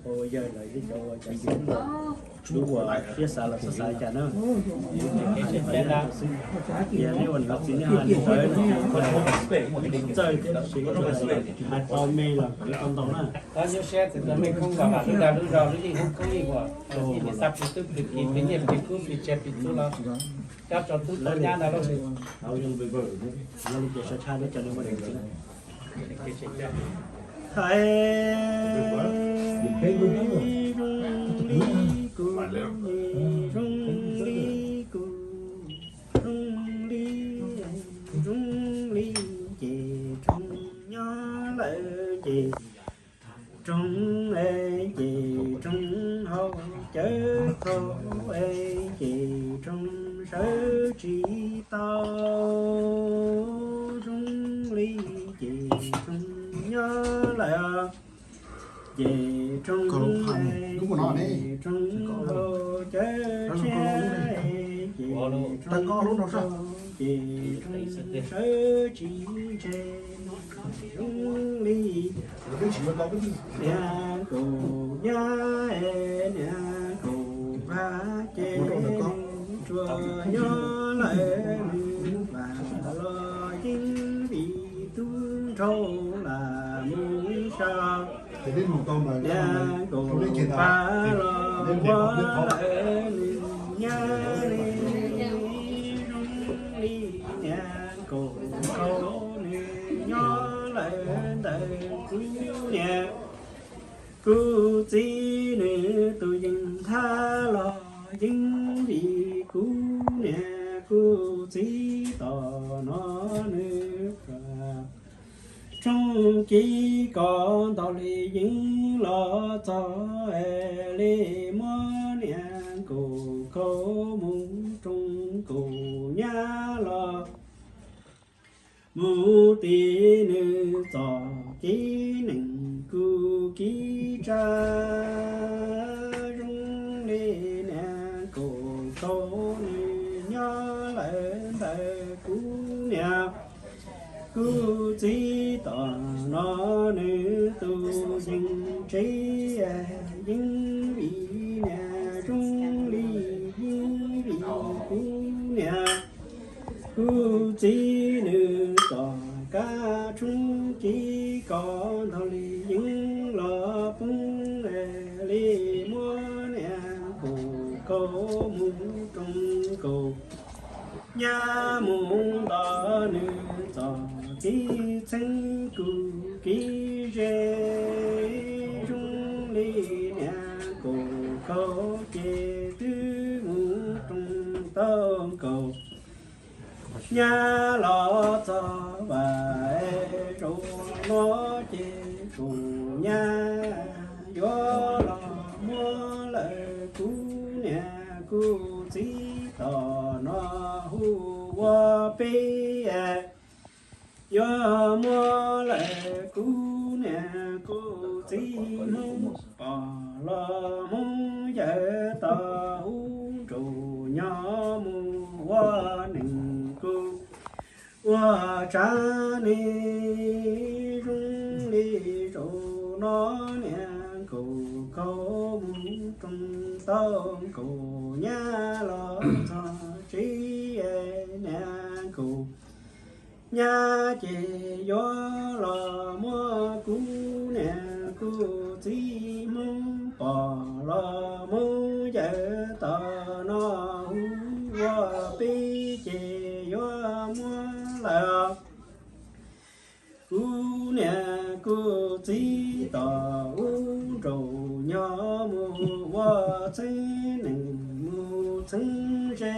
Yawg lawv cov uas cov txiv lub uas siab xav los txhob xav li cas na. Yog nej ua niam txiv nej ho li ntawd, txawj thiab hais tau me los tau ntau na. Nyob siab txawm tau me koob kom vam lub dag lub zog lub yeej hnub koob yeej huam, ib niam xav plig tub plig kiv plig nyiaj plig kub plig tsiaj plig txhuv los cob rau tub rau nyab ntag lauj. Hais zoo li kuv, zoo li kuv, zoo li, zoo li ces roog nyob lawm ces roog es ces roog haus cawv thaum es ces roog sawv tsis tau, zoo li ces roog nyob lawm ces roog es ces roog haus cawv tshiab es ces roog haus ces roog sawv tsis ntshe zoo li niag kaum nyab es niag kaum phav ces tsuas nyob lawm nws vam los yeej vim tub nrhau lam mus sau. Niag kaum phav los ua lawm nws nyab li zoo li niag kaum rau nws nyob lawm ntawm kuv niam kuv txiv nws tus yees thab los yeej vim kuv niam kuv txiv tom no nws rooj kiv kom ntau li yeej los txog es li muab niag kaum khau mus rooj kaum nyab los mus tim nws txoj kev neeg kuj kev tsav zoo li niag kaum khau nws nyob lawm ntawm kuv niam kuv txiv tom no nws tus yees tsev yeej vim niag zoo li yeej vim kuv niam kuv txiv nws txoj kab tshoob kev kom ntau li yeej los poob li muab niag kaum khau mus rooj kaum nyab mus ntawm nws txoj kev txheeb kuj kev ze zoo li niag kaum khau ces twb mus rooj tau kaum nyab los txog vam es zaum no ces kaum nyab yuav los muab lawm kuv niam kuv txiv tom no hu ua peb yuav muab lawm kuv niam kuv txiv Hmoob pom los Hmoob yawm tau ub nraum nyob mus ua neeg kuj ua tsav neeg zoo li zaum no niag kaum khau mus rooj tau kaum nyab los txog tsev niag kaum nyab ces yuav los muab kuv niam kuv txiv Hmoob pom los Hmoob yawm tau no hu ua peb ces yuav muab lawm kuv niam kuv txiv tom ub nraum nyob mus ua txheeb neeg mus txheeb ze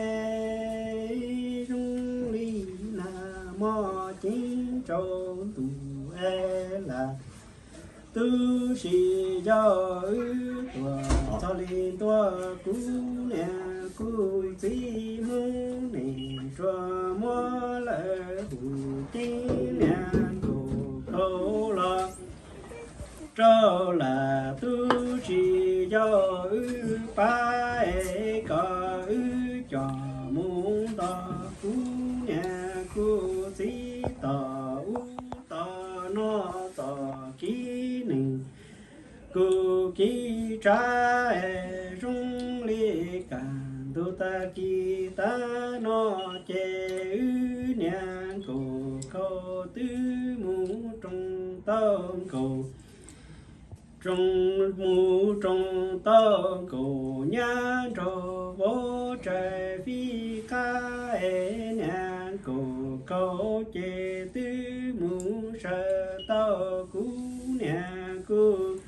zoo li nag hmo ceeb rau ntuj es lam tu si yog wb tuaj txog li ntua kuv niam kuv txiv Hmoob neeg tsuas muab lawm hu ceeb niag kaum khau los rau lam tu si yog wb pab es kom wb coj mus nto kuv niam kuv txiv tom ub tom no txoj kev neeg kuj kev sab es zoo li kaj ntug tag kis tag no ces wb niag Nkaus Khau twb mus roos tau nkaus, roos mus roos tau nkaus nyab nraug vauv tsaig fij qab es niag Nkaus Khau ces twb mus sawv tau kuv niag kuv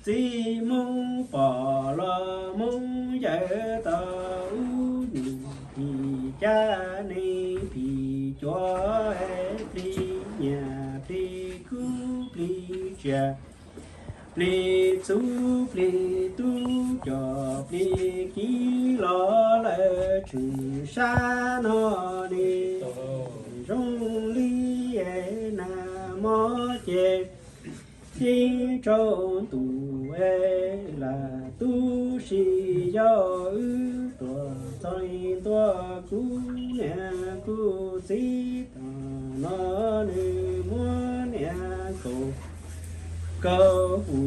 txiv Hmoob pom los Hmoob yawm tau ub nws phim cab neeg phim cuav es plig nyiaj plig kub plig tsiaj plig txhuv plig tub coj plig kiv los lawm tseem sab no li. Zoo li es nag hmo ces yeej tsaus ntuj es lam tu siv yog wb tuaj txog li ntua kuv niag kuv txiv tom no nws muab niag Nkaus Khau hu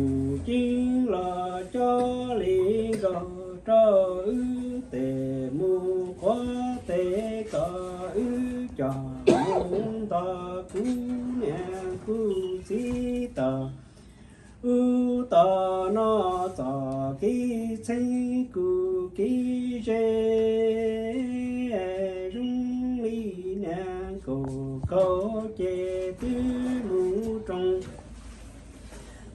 ceev los coj li nkaus rau wb tes mus qhuav tes kom wb coj mus nto kuv niag kuv txiv tom ub tom no txoj kev txheeb kuv kev ze. Zoo li niag Nkaus Khau ces twb mus roos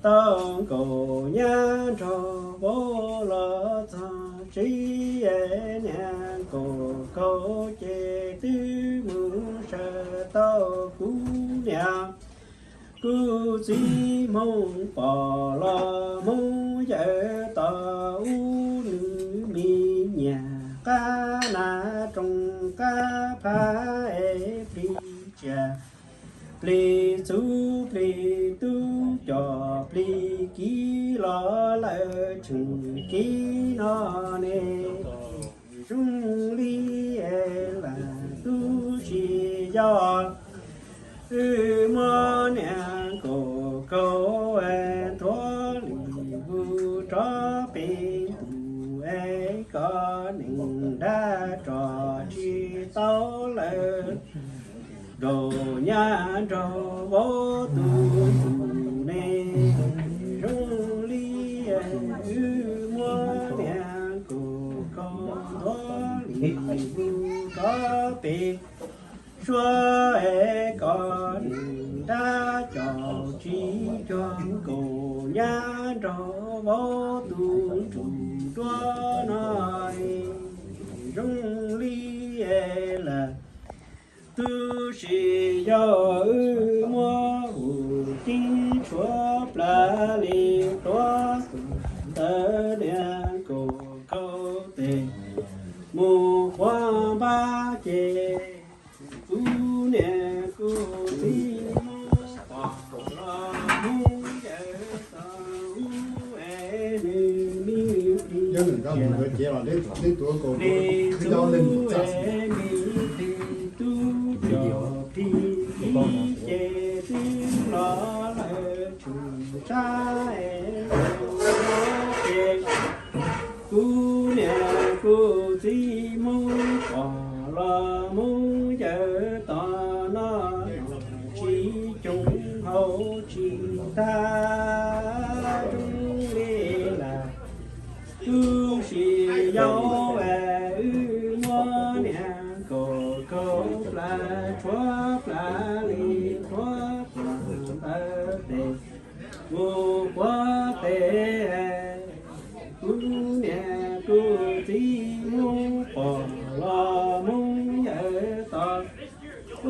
tau nkaus nyab nraug vauv los txog tsev, niag Nkaus Khau ces twb mus sawv tau kuv niam kuv txiv Hmoob pom los Hmoob yawm tau ub nws me nyiaj qab nas roos qab phab es plig tsiaj plig txhuv plig tub coj plig kiv los lawm tseem kiv no ne. Zoo li es lam tu siv yog wb muab niag Nkaus Khau es nrhuav li vus rov pem ntuj es kom neeg dab tso tsis tau lawm nkaus nyab nraug vauv tus ntsuj ne. Zoo li es wb muab niag Nkaus Khau nrhuav li vus rov pem suab es kom neeg dab tso tsis cuag nkaus nyab nraug vauv tus ntsuj duab no. Zoo li es lam tu siv yog wb muab hu ceev tshuav plaws li tuav tus ntawd niag Nkaus Khau tes mus qhuav npab ces kuv niag kuv txiv Hmoob pom los Hmoob yawm tau ub es nws me plig tsiaj plig txhuv es me plig tub coj plig kiv ces twb los lawm tseem sab es ces kuv niag kuv txiv Hmoob pom los Hmoob yawm tau no tsis coob hauv tsis tag. Zoo li lam tu siv yog es wb muab niag Nkaus Khau plaws tshuav plaws li tshuav plaws ntawd tes mus qhuav tes kuv niag kuv txiv Hmoob pom los Hmoob yawm tau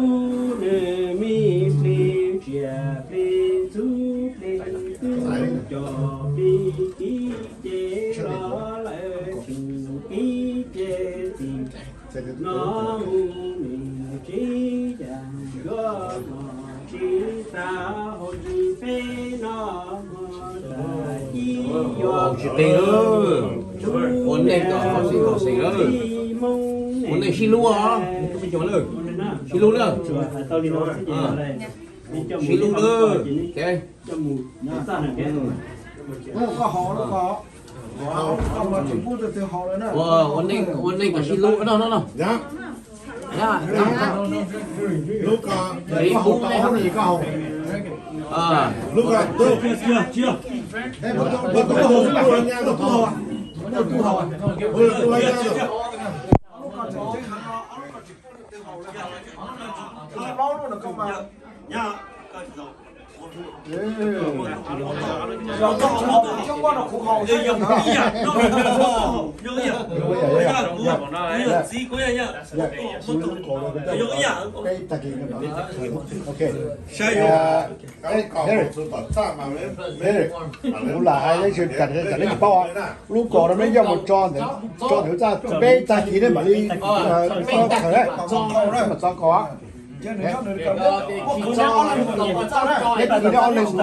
ub nws me plig tsiaj plig txhuv plig tub coj plig kiv ces los lawm tseem kiv ces txij no mus nws tsis yam yuav mos tsis tag hauv tsis peb no mos tag ib yuav tsis qi lawm. Ua neej kom hauv xeem hauv xeem lawm. Ua neej sib hlub os, sib hlub lawm. Sib hlub lawm. Koj hov lub ko. Ua, ua neej, ua neej kom sib hlub no no no. Lub ko, lub ko, Kuv lam hais ib zag rau nej paub, lub ko no nej yuav mus tso ntawm, tso ntawm txaj, peb tag kis nej mam li khaws, mam txo ko. Peb tag kis nej ob leeg mus.